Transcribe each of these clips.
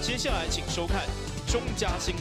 接下來請收看中嘉新聞。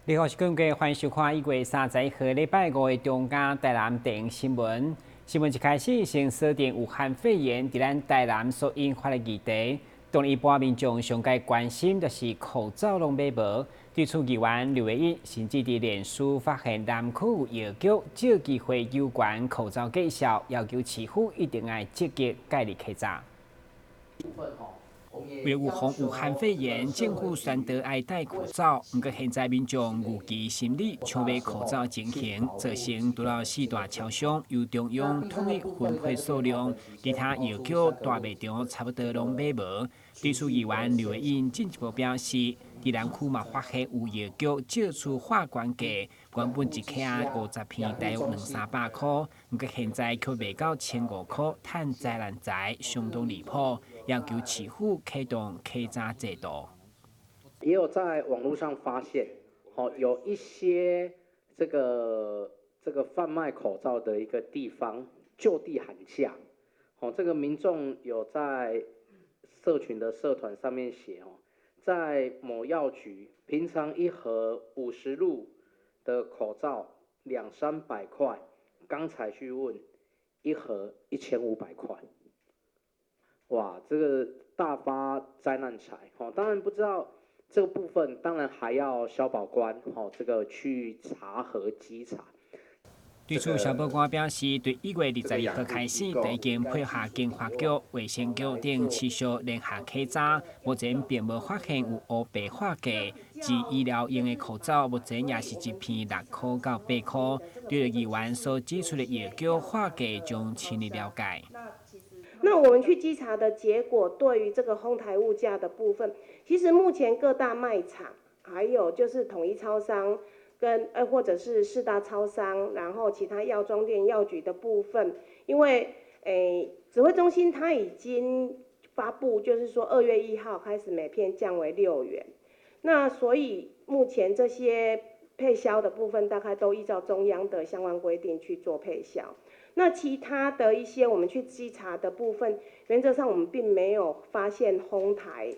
你好，我是冠國，歡迎收看1月31號禮拜五的中嘉台南電視新聞。新聞一開始先鎖定武漢肺炎佇咱台南所引發的議題。當一般民眾上蓋關心就是口罩攏買無。對此，議員劉慧英甚至佇臉書發現南區藥局借機會有關口罩價數，要求市府一定愛積極介入稽查。為預防武漢肺炎，政府宣導愛戴口罩。毋過現在民眾預期心理搶買口罩情形，造成除了四大超商由中央統一分配數量，其他藥局大賣場差不多攏買無。對此，議員劉慧英進一步表示，佇南區嘛發現有藥局借出劃關價，原本一盒50片大約兩三百箍，毋過現在卻賣到1500箍，趁災難財，相當離譜。要求市府啟動稽查制度。也有在網路上發現，有一些這個販賣口罩的一個地方就地喊價，這個民眾有在社群的社團上面寫，在某藥局，平常一盒50入的口罩兩三百塊，剛才去問，一盒1500塊。哇，這個大發災難財，當然不知道這個部分，當然還要消保官，這個去查核稽查。對此，消保官表示，對1月22號開始，就已經配合經發局、衛生局等持續聯合稽查，目前並無發現有烏白劃價。至醫療用的口罩，目前也是一片6塊到8塊。對議員所指出的藥局劃價，將深入了解。那我們去稽查的結果，對於這個哄抬物價的部分，其實目前各大賣場，還有就是統一超商跟或者是四大超商，然後其他藥妝店、藥局的部分，因為指揮中心它已經發布，就是說2月1號開始每片降為6元，那所以目前這些配銷的部分，大概都依照中央的相關規定去做配銷。那其他的一些我們去稽查的部分，原則上我們並沒有發現哄抬，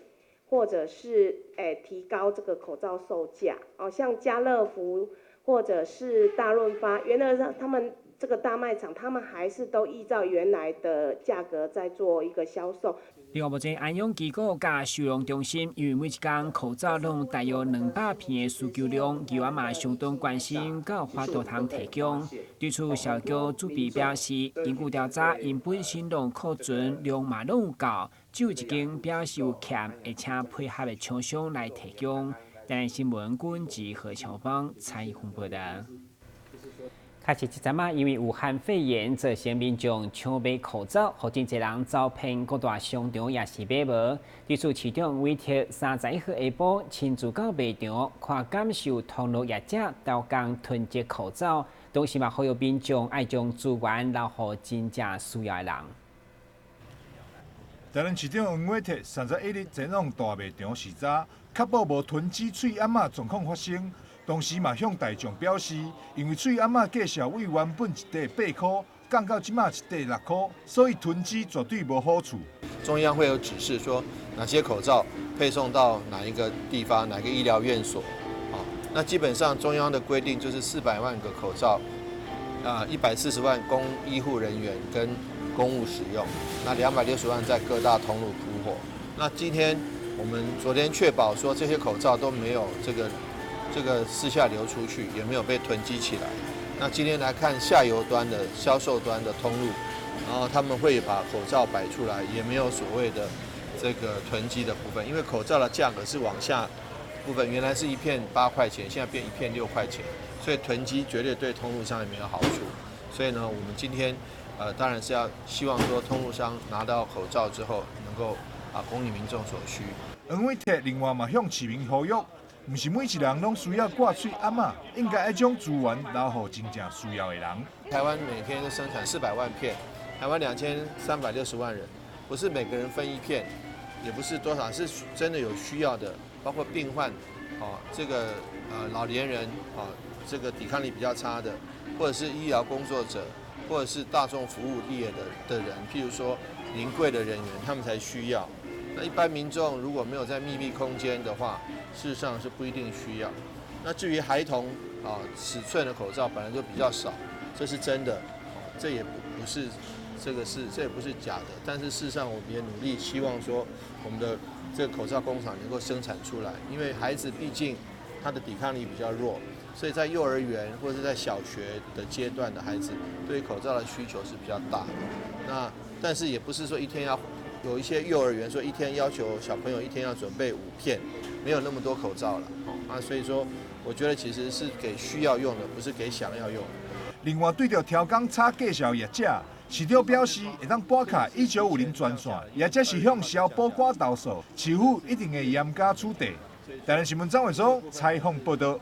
或者是提高這個口罩售價。哦，像家樂福或者是大潤發，原則上他們這個大賣場，他們還是都依照原來的價格在做一個銷售。另外，目前安養機構佮收容中心，因為每一工口罩攏大約200片的需求量，議員嘛相當關心，閣有法度通提供。對此，消局主秘表示，根據調查，𪜶本身攏庫存量嘛攏有夠，只有一間表示有欠，會請配合的廠商來提供。台南新聞軍事何喬芳採訪報道。確實，這陣仔因為武漢肺炎造成民眾搶買口罩，予真濟人走遍各大商場也是買無。對此，市長委託31號下晡親自到賣場看感受通路業者偷工囤積口罩，同時嘛呼籲民眾愛將資源留予真正需要的人。台南市長黃偉哲31日前往大賣場視察，確保無囤積喙罨仔狀況發生。同時嘛向大眾表示，因為喙罨仔價數為原本一塊8塊降到這馬一塊6塊，所以囤積絕對無好處。中央會有指示說，哪些口罩配送到哪一個地方、哪個醫療院所。那基本上中央的規定就是400萬個口罩，140萬供醫護人員跟公務使用，那260萬在各大通路鋪貨。那今天我們昨天確保說這些口罩都沒有這個私下流出去，也沒有被囤積起來。那今天來看下游端的銷售端的通路，然後他們會把口罩擺出來，也沒有所謂的這個囤積的部分，因為口罩的價格是往下部分，原來是一片8塊錢，現在變一片6塊錢，所以囤積絕對對通路商也沒有好處。所以呢，我們今天當然是要希望說通路商拿到口罩之後，能夠供應民眾所需。黃偉哲另外嘛向市民呼籲，毋是每一人攏需要掛喙罨仔，應該愛將資源留予真正需要的人。台灣每天都生產400萬片，台灣2360萬人，不是每個人分一片，也不是多少，是真的有需要的，包括病患，哦，這個老年人，啊，這個抵抗力比較差的，或者是醫療工作者，或者是大眾服務業的人，譬如說臨櫃的人員，他們才需要。那一般民眾如果沒有在密閉空間的話，事實上是不一定需要。那至於孩童啊，尺寸的口罩本來就比較少，這是真的，這也不是。這個是，這也不是假的，但是事實上我們也努力希望說，我們的這個口罩工廠能夠生產出來，因為孩子畢竟他的抵抗力比較弱，所以在幼兒園或者在小學的階段的孩子，對於口罩的需求是比較大的。那但是也不是說一天要有一些幼兒園說一天要求小朋友一天要準備5片，沒有那麼多口罩了。啊，所以說我覺得其實是給需要用的，不是給想要用的。另外，對著超工炒價數業者，市長表示會當撥卡1950專線，也則是向消保官投訴，市府一定會嚴加處理。台南新聞張偉忠採訪報道。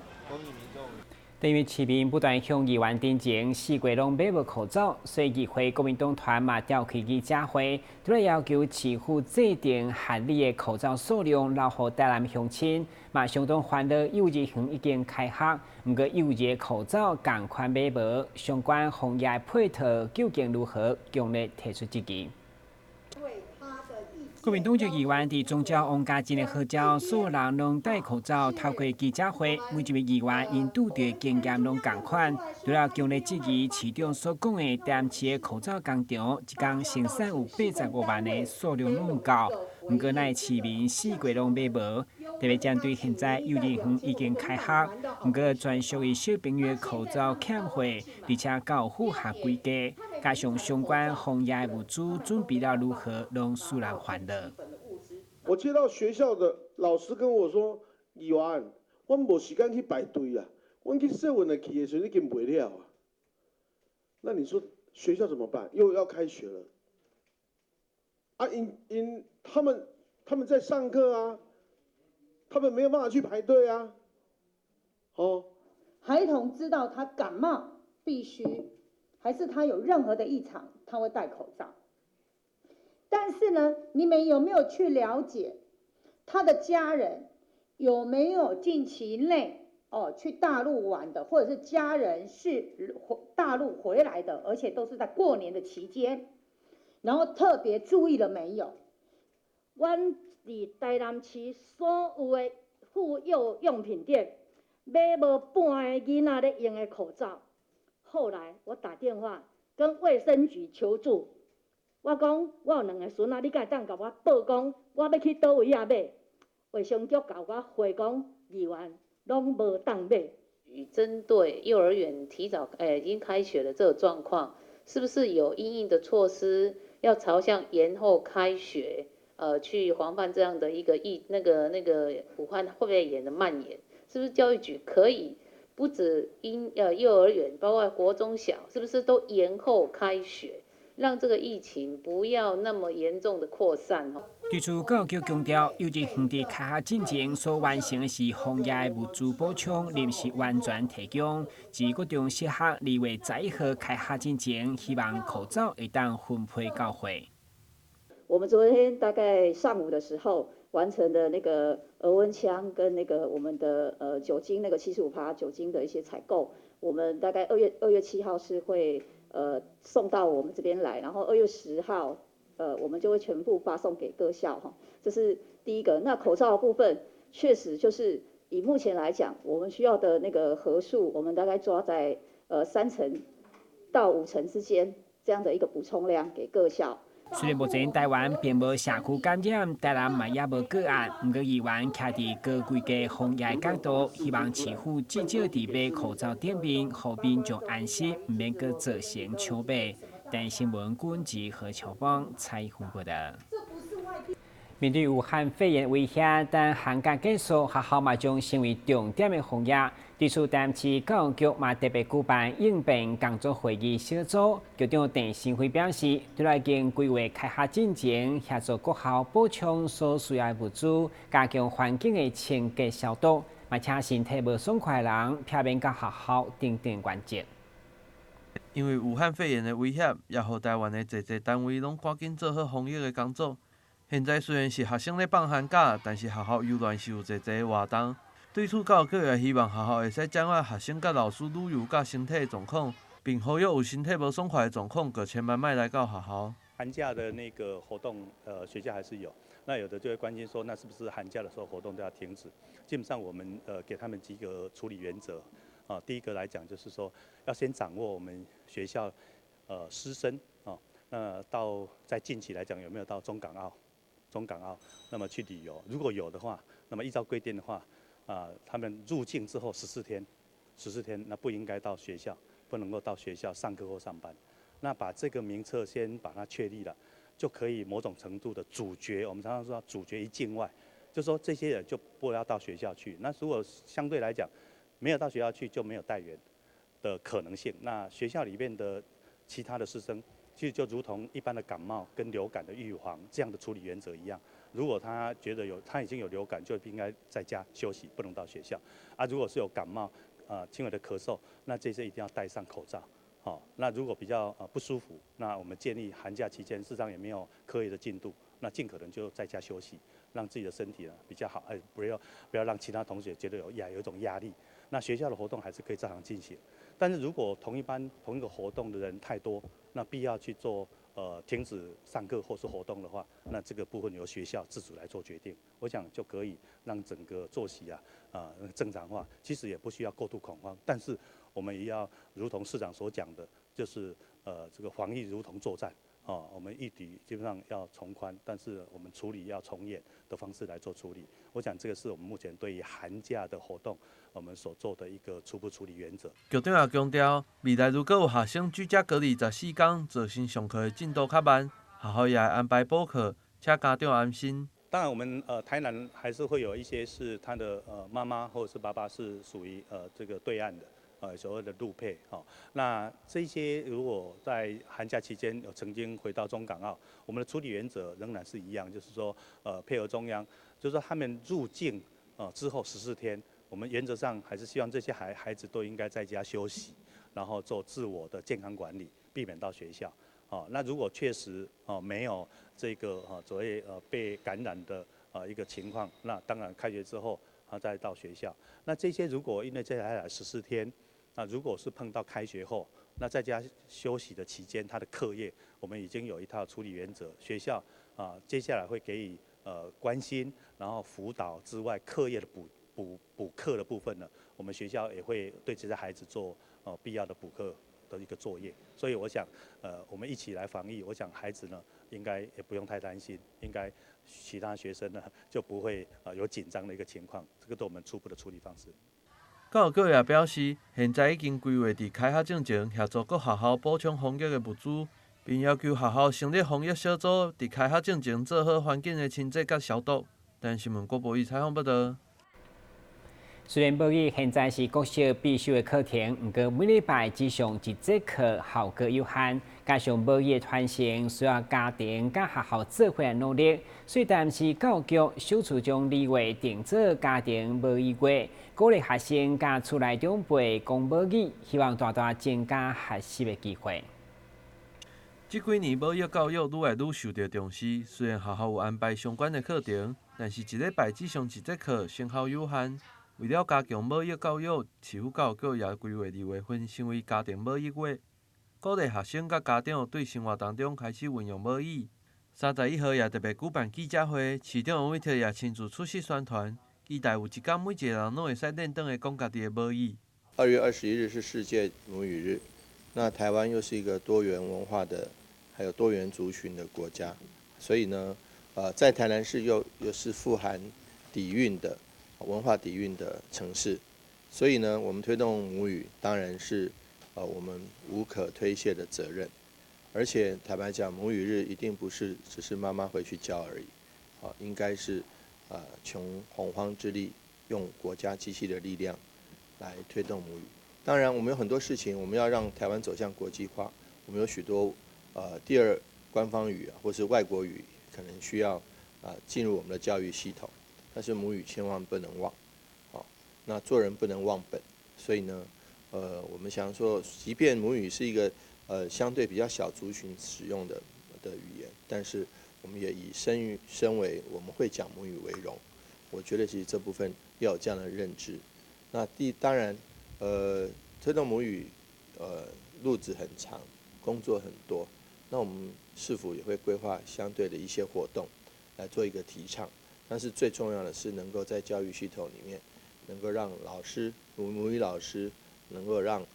對於市民不斷向議員陳情，四月攏買無口罩，所以議會國民黨團嘛召開記者會，除了要求市府制定合理的口罩數量，留予台南鄉親，嘛相當煩惱幼稚園已經開學，毋過幼兒口罩仝款買無，相關防疫配套究竟如何？強烈提出質疑。國民黨籍議員佇總召王家珍的號召，所有人攏戴口罩，透過記者會，每一位議員𪜶拄著經驗攏仝款，除了強烈質疑市長所講的台南市的口罩工廠，一工生產有85萬的數量攏有夠，毋過奈市民四月攏買無，特別針對現在幼兒園已經開學，毋過專屬於小朋友的口罩欠貨，而且較有符合規格，加上相關防疫物資準備了如何，攏使人煩惱。我接到學校的老師跟我說：“議員，阮無時間去排隊啊，阮去7的去的時陣已經賣了啊。”那你說學校怎麼辦？又要開學了。啊，𪜶他們在上課啊，他們沒有辦法去排隊啊。哦，孩童知道他感冒必須，還是他有任何的異常，他會戴口罩。但是呢，你們有沒有去了解他的家人有沒有近期內哦去大陸玩的，或者是家人是大陸回來的，而且都是在過年的期間，然後特別注意了沒有？阮佇台南市所有的婦幼用品店買無半个囡仔咧用的口罩。後來我打電話跟衛生局求助。我講，我有兩个孫仔，你敢會當共我報講，我欲去佗位仔買？衛生局共我回講，議員攏無當買。針對幼兒園提早已經開學的這個狀況，是不是有因應的措施，要朝向延後開學，去防範這樣的一個疫那個武漢肺炎的蔓延？是不是教育局可以不止因幼兒園，包括國中小，是不是都延後開學？讓這個疫情不要那麼嚴重的擴散。對此，教育局強調，幼稚園佇開學進前所完成的是防疫物資補充，臨時完全提供。至國中小學2月11號開學進前，希望口罩會當分配到會。我們昨天大概上午的時候完成的那個額溫槍跟那個我們的酒精那個75%酒精的一些採購，我們大概2月7號是會送到我們這邊來，然後2月10號，我們就會全部發送給各校哈。這是第一個。那口罩的部分，確實就是以目前來講，我們需要的那個盒數，我們大概抓在3成到5成之間這樣的一個補充量給各校。雖然目前台灣並無社區感染，台南嘛也無個案，毋過議員徛佇高規格防疫角度，希望市府至少佇買口罩頂面，予民眾安心，毋免閣造成搶買。台視新聞軍志何秋芳採訪報道。面對武漢肺炎威脅，等寒假結束，學校嘛將成為重點的防疫。對此，台南市教育局嘛特別舉辦應變工作會議小組，局長鄭新輝表示，除了已經規劃開學進前，協助各校補充所需要的物資，加強環境的清潔消毒，嘛請身體無爽快的人，避免到學校等等原則。因為武漢肺炎的威脅，也予台灣的濟濟單位攏趕緊做好防疫的工作。現現在雖然是學生咧放寒假，但是學校猶原是有濟濟活動。對此，教育局也希望學校會使掌握學生佮老師旅遊佮身體的狀況，並呼籲有身體無爽快的狀況，閣千萬莫來到學校。寒假的那個活動，學校還是有。那有的就會關心說，那是不是寒假的時候活動都要停止？基本上我們給他們幾個處理原則。啊，第一個來講就是說，要先掌握我們學校師生啊，那到在近期來講有沒有到中港澳？中港澳那麼去旅遊，如果有的話，那麼依照規定的話，啊，他們入境之後十四天，十四天那不應該到學校，不能夠到學校上課或上班。那把這個名冊先把它確立了，就可以某種程度的阻絕。我們常常說阻絕於境外，就說這些人就不要到學校去。那如果相對來講，沒有到學校去，就沒有帶原的可能性。那學校裡面的其他的師生，其實就如同一般的感冒跟流感的預防這樣的處理原則一樣，如果他覺得有他已經有流感，就應該在家休息，不能到學校。啊，如果是有感冒，輕微的咳嗽，那這些一定要戴上口罩。好，那如果比較不舒服，那我們建議寒假期間事實上也沒有課業的進度，那盡可能就在家休息，讓自己的身體呢比較好，哎，不要讓其他同學覺得有一種壓力。那學校的活動還是可以照常進行，但是如果同一班同一個活動的人太多，那必要去做停止上課或是活動的話，那這個部分由學校自主來做決定，我想就可以讓整個作息啊正常化。其實也不需要過度恐慌，但是我們也要如同市長所講的，就是這個防疫如同作戰啊，我們御敵基本上要從寬，但是我們處理要從嚴的方式來做處理。我想這個是我們目前對於寒假的活動，我們所做的一個初步處理原則。局長也強調，未來如果有學生居家隔離14天，造成上課的進度較慢，學校也會安排補課，請家長安心。當然，我們台南還是會有一些是他的媽媽或者是爸爸是屬於這個對岸的。所謂的陸配，哈，那這些如果在寒假期間有曾經回到中港澳，我們的處理原則仍然是一樣，就是說，配合中央，就是說他們入境之後14天，我們原則上還是希望這些孩子都應該在家休息，然後做自我的健康管理，避免到學校。哦，那如果確實哦沒有這個所謂被感染的一個情況，那當然開學之後他再到學校。那這些如果因為這來十四天，那如果是碰到開學後，那在家休息的期間，他的課業，我們已經有一套處理原則，學校啊接下來會給予關心，然後輔導之外，課業的補課的部分呢，我們學校也會對這些孩子做必要的補課的一個作業。所以我想，我們一起來防疫，我想孩子呢應該也不用太擔心，應該其他學生呢就不會有緊張的一個情況。這個都我們初步的處理方式。教育局也表示，現在已經規劃佇開學進前協助各學校補充防疫的物資，並要求學校成立防疫小組，佇開學進前做好環境的清潔佮消毒。台新聞郭博宇採訪報導。雖然母語現在是國小必修的課程，毋過每禮拜只上一節課，效果有限。加上母語的傳承需要家庭佮學校做伙努力，所以台南市教育局首次將2月定做家庭母語月，鼓勵學生佮厝內長輩講母語，希望大大增加學習的機會。這幾年母語教育愈來愈受著重視，雖然學校有安排相關的課程，但是一禮拜只上一節課，成效有限。為了加強母語教育，市府教育局也規劃2月份成為家庭母語月，鼓勵學生佮家長對生活當中開始運用母語。31號也特別舉辦記者會，市長王威特也親自出席宣傳，期待有一天每一個人攏會使輪轉的講家己的母語。2月21日是世界母語日，那台灣又是一個多元文化的，還有多元族群的國家，所以呢，在台南市又是富含底蘊的文化底蘊的城市，所以呢，我們推動母語當然是我們無可推卸的責任。而且坦白講，母語日一定不是只是媽媽回去教而已，啊，應該是窮洪荒之力，用國家機器的力量來推動母語。當然，我們有很多事情，我們要讓台灣走向國際化，我們有許多第二官方語啊，或是外國語，可能需要進入我們的教育系統。但是母語千萬不能忘，好，那做人不能忘本，所以呢，我們想說，即便母語是一個相對比較小族群使用的語言，但是我我們也以身為我們會講母語為榮。我覺得其實這部分要有這樣的認知。那當然，推動母語，路子很長，工作很多。那我們市府也會規劃相對的一些活動來做一個提倡。但是最重要的是能夠在教育系統裡面，能夠讓老師母語老師能夠讓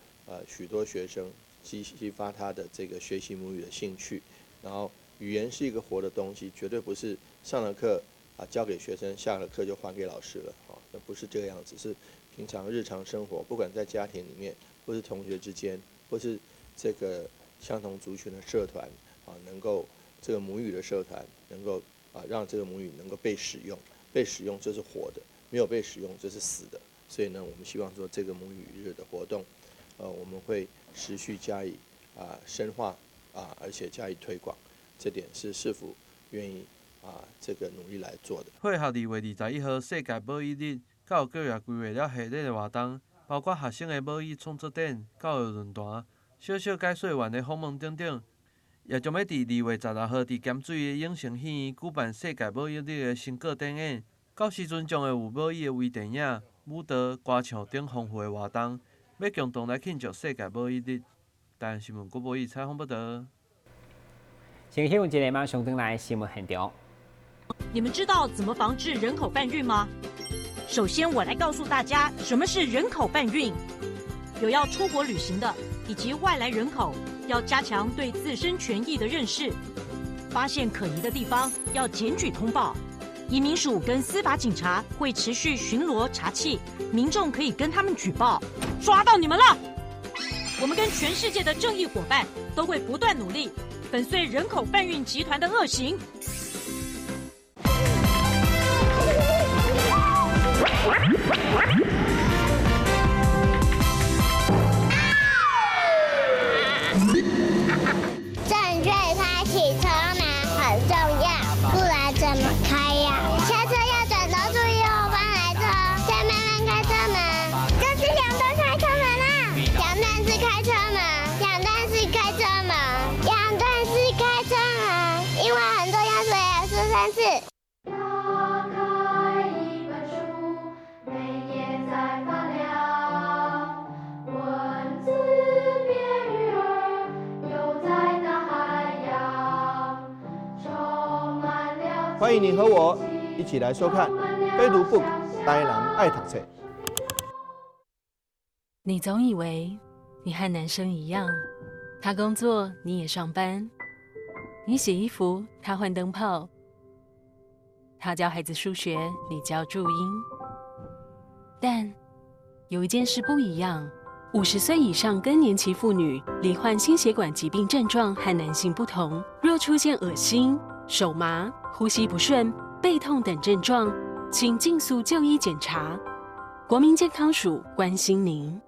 許多學生激發他的這個學習母語的興趣。然後語言是一個活的東西，絕對不是上了課啊交給學生，下了課就還給老師了，哦，那不是這個樣子，是平常日常生活，不管在家庭裡面，或是同學之間，或是這個相同族群的社團啊，能夠這個母語的社團能夠啊讓這個母語能夠被使用，被使用這是活的，沒有被使用這是死的。所以呢，我們希望說這個母語日的活動，我們會持續加以啊深化啊，而且加以推廣，這點是市府願意啊這個努力來做的。配合2月21號世界母語日，教育局也規劃了系列的活動，包括學生的母語創作展、教育論壇、小小解說員的訪問等等，也將欲佇2月16號佇咸水的永成戲院舉辦世界母語日的成果展演。到時陣將會有母語的微電影、舞蹈、歌唱等豐富的活動，欲共同來慶祝世界母語日。台灣新聞郭博義採訪報導。先新聞一個，馬上轉來新聞現場。你們知道怎麼防治人口販運嗎？首先，我來告訴大家什麼是人口販運。有要出國旅行的以及外來人口，要加強對自身權益的認識。發現可疑的地方要檢舉通報。移民署跟司法警察會持續巡邏查緝，民眾可以跟他們舉報。抓到你們了！我們跟全世界的正義夥伴都會不斷努力，粉碎人口販運集團的惡行。正確開啟車門很重要，不然怎麼開呀？下車要轉頭注意後方來車，再慢慢開車門。這是兩段開車門啦，兩段式開車門，兩段式開車門，兩段式開車門，因為很重要，所以要說三次。打開一本書，每頁在發亮，文字變魚兒，游在大海洋，充滿了。歡迎你和我一起來收看《非讀 book 台南愛讀冊》。你總以為你和男生一樣，他工作你也上班，你洗衣服他換燈泡，他教孩子數學你教注音。但有一件事不一樣：50歲以上更年期婦女罹患心血管疾病症狀和男性不同，若出現噁心、手麻、呼吸不順、背痛等症狀，請盡速就醫檢查。國民健康署關心您。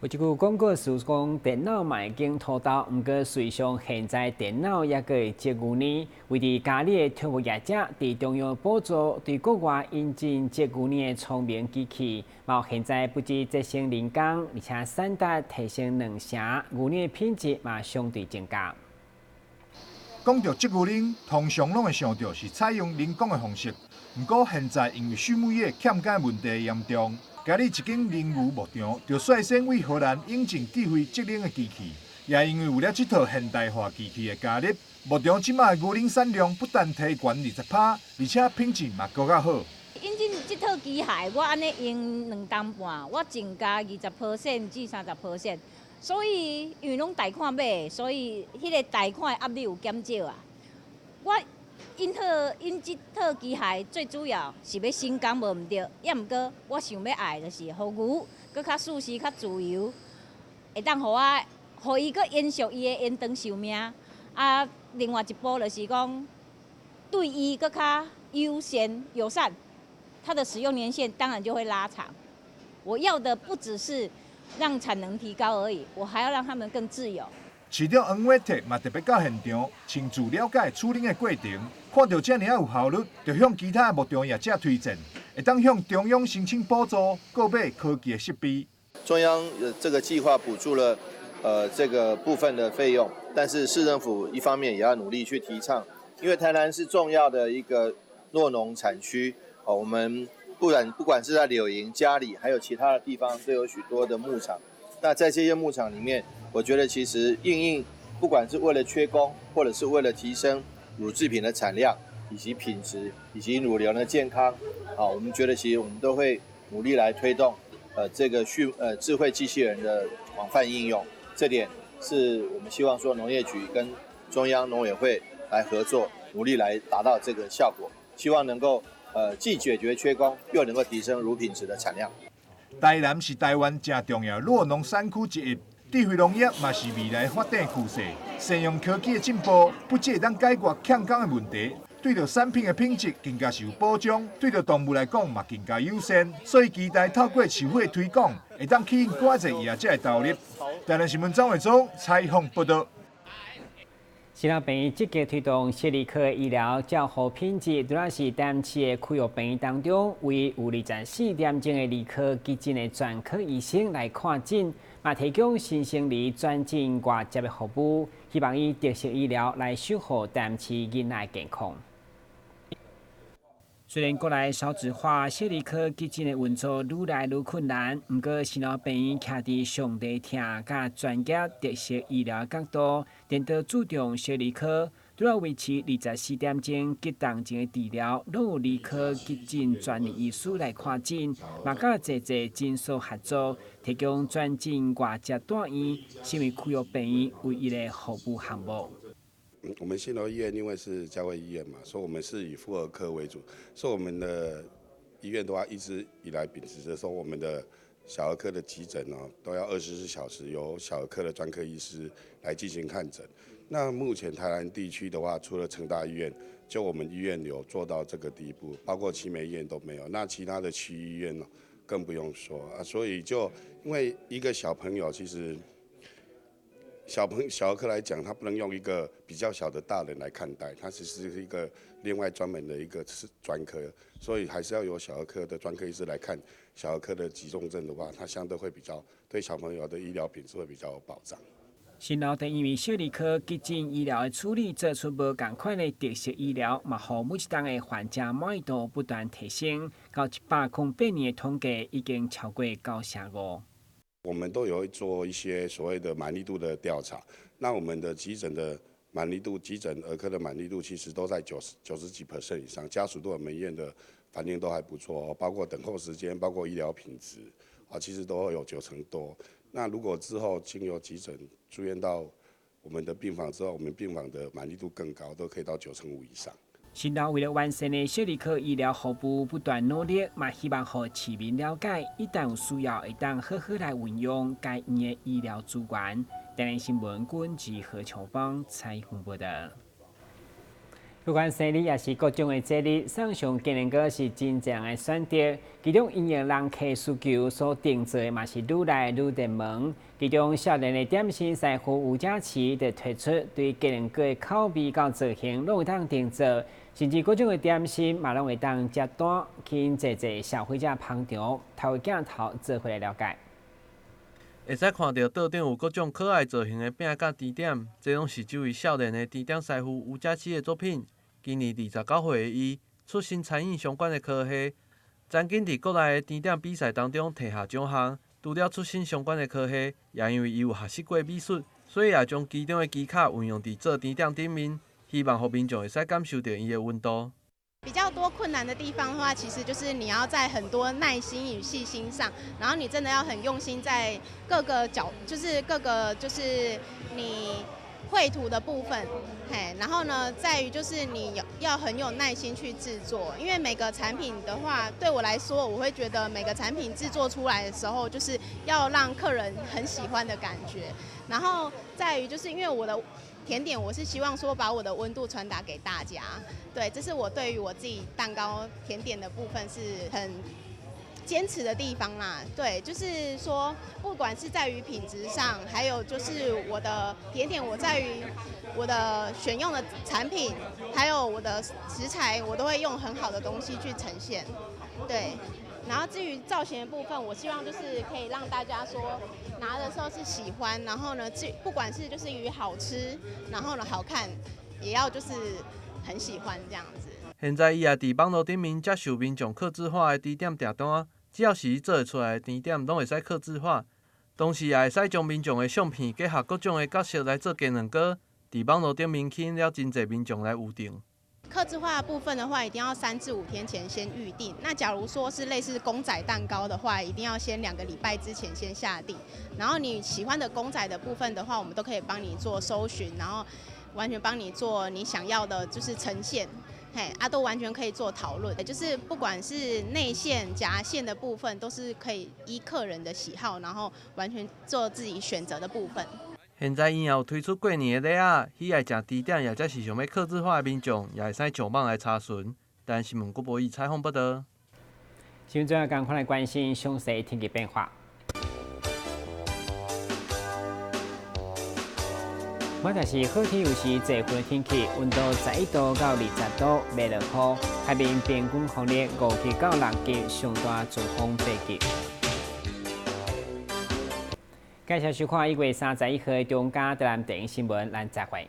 有一句廣告詞講，電腦嘛會經塗豆，毋過隨上現在電腦猶閣會擠牛奶。位佇嘉義的託物業者，佇中央補助，對國外引進擠牛奶的聰明機器，嘛現在不止節省人工，而且產值提升2成，牛奶品質嘛相對增加。講到擠牛奶，通常攏會想到是採用人工的方式，毋過現在因為畜牧業欠工問題嚴重。嘉義一間奶牛牧場就率先對荷蘭引進智慧節能的機器，也因為有了這套現代化機器的加入，牧場這擺牛奶產量不但提懸20%，而且品質嘛閣較好。引進這套機械，我按呢用2冬半，我增加20%至30%，所以因為攏貸款買，所以彼個貸款的壓力有減少啊。我引這套機械最主要是欲省工無毋對，抑毋過我想欲愛就是予牛閣較舒適、較自由，會當予我，予伊閣延續伊的延長壽命。啊，另外一步就是講，對伊閣較優先友善，它的使用年限當然就會拉長。我要的不只是讓產能提高而已，我還要讓他們更自由。市長黃偉哲嘛特別到現場，親自了解處理的過程，看著遮爾仔有效率，就向其他牧場業者推薦，會當向中央申請補助，購買科技的設備。中央這個計劃補助了，這個部分的費用，但是市政府一方面也要努力去提倡，因為台南是重要的一個酪農產區，哦，我們不管是在柳營、佳里，還有其他的地方，都有許多的牧場。那在這些牧場裡面，我覺得其實應應，不管是為了缺工，或者是為了提升乳製品的產量以及品質，以及乳牛的健康，啊，我們覺得其實我們都會努力來推動，這個智慧機器人的廣泛應用，這點是我們希望說農業局跟中央農委會來合作，努力來達到這個效果，希望能夠既解決缺工，又能夠提升乳品質的產量。台南是台灣誠重要酪農產區之一，智慧農業嘛是未來發展趨勢。善用科技的進步，不只會當解決欠工的問題，對著產品的品質更加是有保障，對著動物來講嘛更加友善。所以期待透過市府的推廣，會當吸引閣較濟業者的投入。台南新聞張偉忠採訪報導。新老病院積極推動小兒科醫療照護品質，除了是台南市的區域病院當中，為有24點鐘的兒科急診的專科醫生來看診，嘛提供新生兒轉診外接的服務，希望以特色醫療來守護台南市囡仔的健康。雖然國內少子化，小兒科急診的運作愈來愈困難，毋過新老病院徛佇上帝疼佮專業特色醫療角度，顛倒注重小兒科，除了維持24點鐘急重症的治療，攏有兒科急診專業醫師來看診，嘛佮濟濟診所合作，提供轉診外接住院，成為區域病院唯一的服務項目。我們新樓醫院因為是教會醫院嘛，所以我們是以婦兒科為主。所以我們的醫院的話，一直以來秉持着說，我們的小兒科的急診哦，都要24小時由小兒科的專科醫師來進行看診。那目前台南地區的話，除了成大醫院，就我們醫院有做到這個地步，包括奇美醫院都沒有。那其他的區醫院呢，更不用說啊。所以就因為一個小朋友，其實。小兒科來講，他不能用一個比較小的大人來看待，他其實是一個另外專門的一個是專科，所以還是要由小兒科的專科醫師來看小兒科的急重症的話，他相對會比較對小朋友的醫療品質會比較有保障。新老因為小兒科急診醫療的處理做出無仝款的特色醫療，嘛予每一冬的患者滿意度不斷提升，到108年的統計已經超過9成5。我們都有做一些所謂的滿意度的調查，那我們的急診的滿意度，急診兒科的滿意度其實都在90幾 percent 以上，家屬對我們醫院的反應都還不錯，包括等候時間，包括醫療品質，啊，其實都有9成多。那如果之後經由急診住院到我們的病房之後，我們病房的滿意度更高，都可以到9成5以上。新老為了完善的小兒科醫療服務不斷努力，嘛希望予市民了解，一旦有需要，會當好好來運用該院的醫療資源。台南新聞軍記何秋芳採訪報導。不管生日抑是各種的節日，送上雞卵糕是真濟人的選擇。其中因應人客需求所訂做的嘛是愈來愈熱門。其中少年的點心師傅吳家琪就提出對雞卵糕的口味佮造型攏會當訂做，甚至各種的點心嘛攏會當接單，吸引濟濟消費者捧場。透過鏡頭做伙來了解。會使看著桌頂有各種可愛造型的餅佮甜點，這攏是這位少年的甜點師傅吳家琪的作品。今年29歲的伊，出身餐飲相關的科系，曾經佇國內的甜點比賽當中提下獎項。除了出身相關的科系，也因為伊有學習過美術，所以也將其中的技巧運用佇做甜點頂面，希望予民眾會使感受著伊的溫度。比較多困難的地方的話，其實就是你要在很多耐心與細心上，然後你真的要很用心在各個角，就是各個就是你繪圖的部分，嘿，然後呢，在於就是你要很有耐心去製作，因為每個產品的話，對我來說，我會覺得每個產品製作出來的時候，就是要讓客人很喜歡的感覺。然後在於就是因為我的甜點，我是希望說把我的溫度傳達給大家，對，這是我對於我自己蛋糕甜點的部分是很堅持的地方啦。對，就是說，不管是在於品質上，還有就是我的甜點，我在於我的選用的產品，還有我的食材，我都會用很好的東西去呈現。對，然後至於造型的部分，我希望就是可以讓大家說拿的時候是喜歡，然後呢，不管是就是於好吃，然後呢好看，也要就是很喜歡這樣子。現在伊也佇網路頂面接受民眾客製化的甜點訂單，只要是伊做會出來的甜點，攏會使客製化。同時也會使將民眾的相片結合各種的角色來做雞卵糕，佇網路頂面吸引了真濟民眾來預訂。客製化的部分的話，一定要3至5天前先預定。那假如說是類似公仔蛋糕的話，一定要先2個禮拜之前先下訂。然後你喜歡的公仔的部分的話，我們都可以幫你做搜尋，然後完全幫你做你想要的，就是呈現。嘿，啊，都完全可以做討論，就是不管是內餡、夾餡的部分，都是可以依客人的喜好，然後完全做自己選擇的部分。現在伊也有推出過年的禮盒，喜愛食甜點，或者是想欲客製化的民眾，也會使上網來查詢。但新聞閣無伊採訪報導。新聞最後趕快來關心詳細天氣變化。明仔是好天，又是濟雲的天氣，溫度11度到20度，袂落雨。海面平均風力5級到6級，上大陣風8級。感謝收看1月31號的中嘉台南電視新聞，咱再會。